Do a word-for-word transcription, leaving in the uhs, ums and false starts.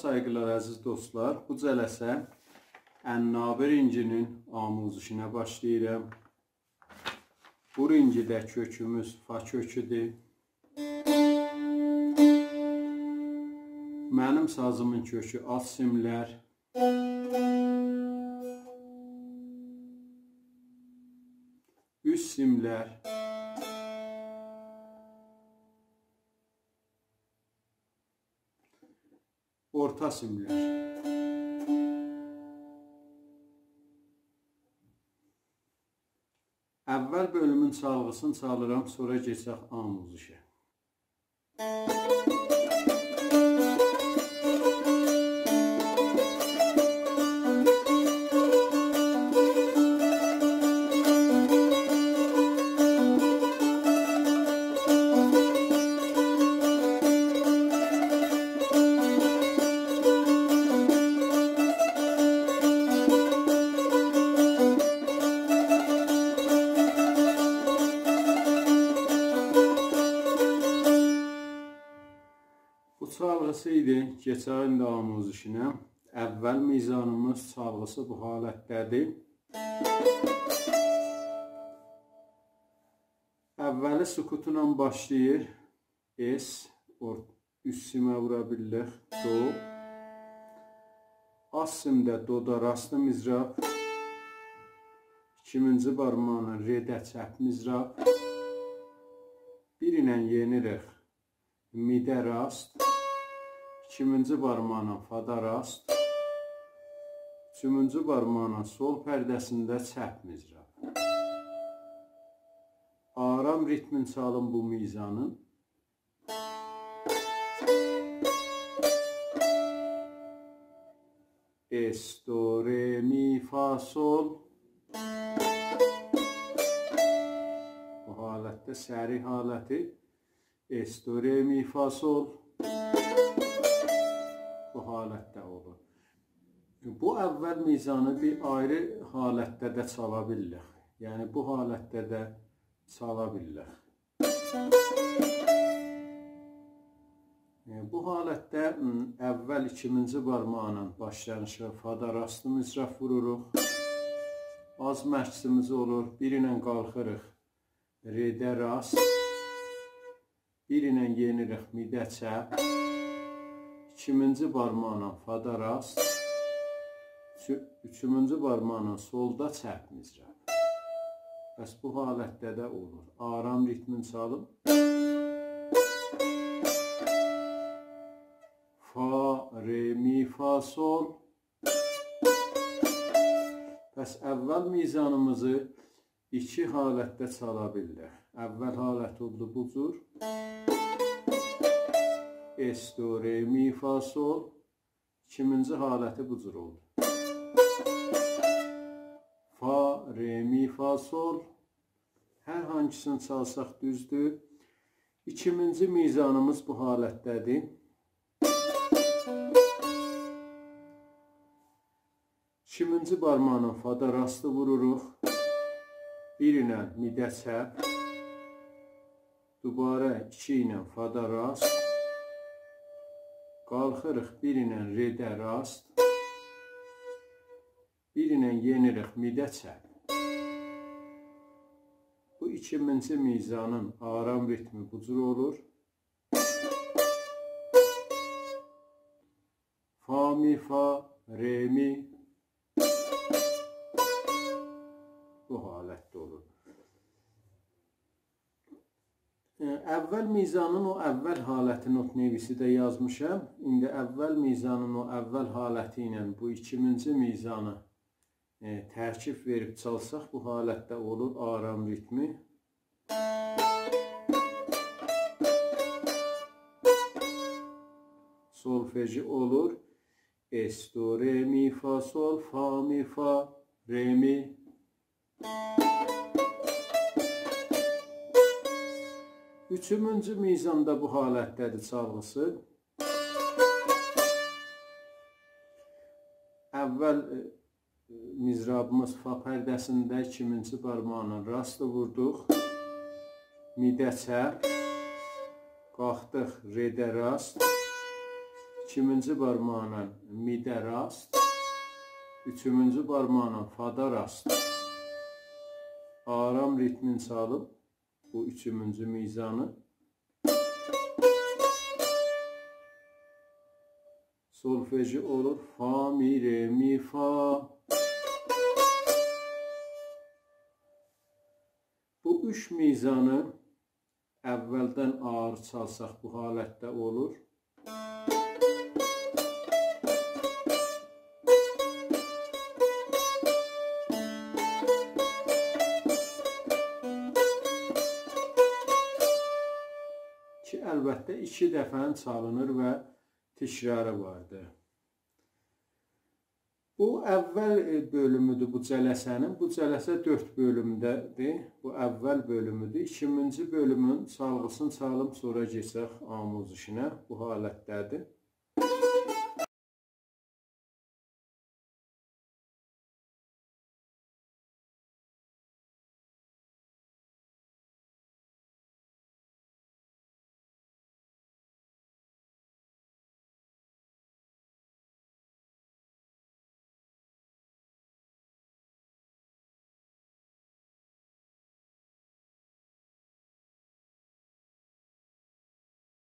سایغیلار، عزیز دوستلار، بو جلسه عنابی رینگینین آموزشینه باشلاییرام. بو رینگیده کؤکوموز فا کؤکودور. منیم سازیمین کؤکو آلت سیملر، اوست سیملر، اورتا سیملر. اول بؤلومون چالغیسینی چالیرام، سونرا کئچک آموزشه. بو چالغیسی ایدی. کئچک ایندی آموزشینه. اول میزانیمیز چالغیسی بو حالتده‌دیر. اولی سکوتلا باشلاییر. اس، اور-، اوست سیمه وورا بیلیریک. دو. آلت سیمده دودا راست مضراب. ایکیمینجی بارماغینان رده چپ مضراب. بیر ایله یئنیریک می‌ده راست. ایکیمینجی بارماغینان فادا راست. اوچومونجو بارماغینان سل پرده‌سینده چپ مضراب. آرام ریتمین چالیم بو میزانین. اس، دو، ر، می، فا، سل. بو حالتده سریع حالتی. اس، دو، ر، می، فا، سل. بو حالتده اولور. بو اول میزانی بیر آیری حالتده ده چالا بیلیریک. یعنی بو حالتده ده چالا بیلیریک. ائ، بو حالتده، م، اول ایکیمینجی بارماغینان باشلانیشی فادا راست مضراب ووروروق. آز مکثیمیز اولور. بیر ایله قالخیریق رده راست. بیر ایله یئنیریک می‌ده چپ. ایکیمینجی بارماغینان فادا راست. اوچو-، اوچومونجو بارماغینان سلدا چپ مضراب. پس بو حالتده ده اولور. آرام ریتمین چالیم. فا، ر، می، فا، سل. پس اول میزانیمیزی ایکی حالتده چالا بیلیریک. اول حالت اولدو بو جور. اس، دو، ر، می، فا، سل. ایکیمینجی حالتی بو جور اولدو. فا، ر، می، فا، سل. هر هانسینی چالساق دوزدور. ایکیمینجی میزانیمیز بو حالتده‌دیر. ایکیمینجی بارماغینان فادا راستی ووروروق. بیر ایله می‌ده چپ. دوباره ایکی ایله فادا راست. قالخیریق بیر ایله رده راست. بیر ایله یئنیریک می‌ده چپ. بو ایکیمینجی میزانین آرام ریتمی بو جور اولور. فا، می، فا، ر، می. بو حالتده اولور. ائ، اول میزانین او اول حالتینی نوت‌نویسی‌ده یازمیشام. ایندی اول میزانین او اول حالتی ایله بو ایکیمینجی میزانی، ائ، ترکیب وئریب چالساق، بو حالتده اولور آرام ریتمی. سولفژی اولور. اس، دو، ر، می، فا، سل، فا، می، فا، ر، می. اوچومونجو میزان دا بو حالتده‌دیر چالغیسی. اول، ائ، مضرابیمیز فا پرده‌سینده ایکیمینجی بارماغینان راستی ووردوق. می‌ده چپ. قالخدیق رده راست. ایکیمینجی بارماغینان می‌ده راست، اوچومونجو بارماغینان فادا راست. آرام ریتمین چالیب بو اوچومونجو میزانی. سولفژی اولور فا، می، ر، می، فا. بو اوچ میزانی اولدن آغیر چالساق بو حالتده اولور. کی، البته، ایکی دفعه چالینیر و تکراری واردی. بو اول، ائ، بؤلومودور بو جلسه‌نین. بو جلسه دؤرد بؤلومده‌دیر. بو اول بؤلومودور. ایکینجی بؤلومون چالغیسینی چالیم، سونرا کئچک آموزشینه. بو حالتده‌دیر.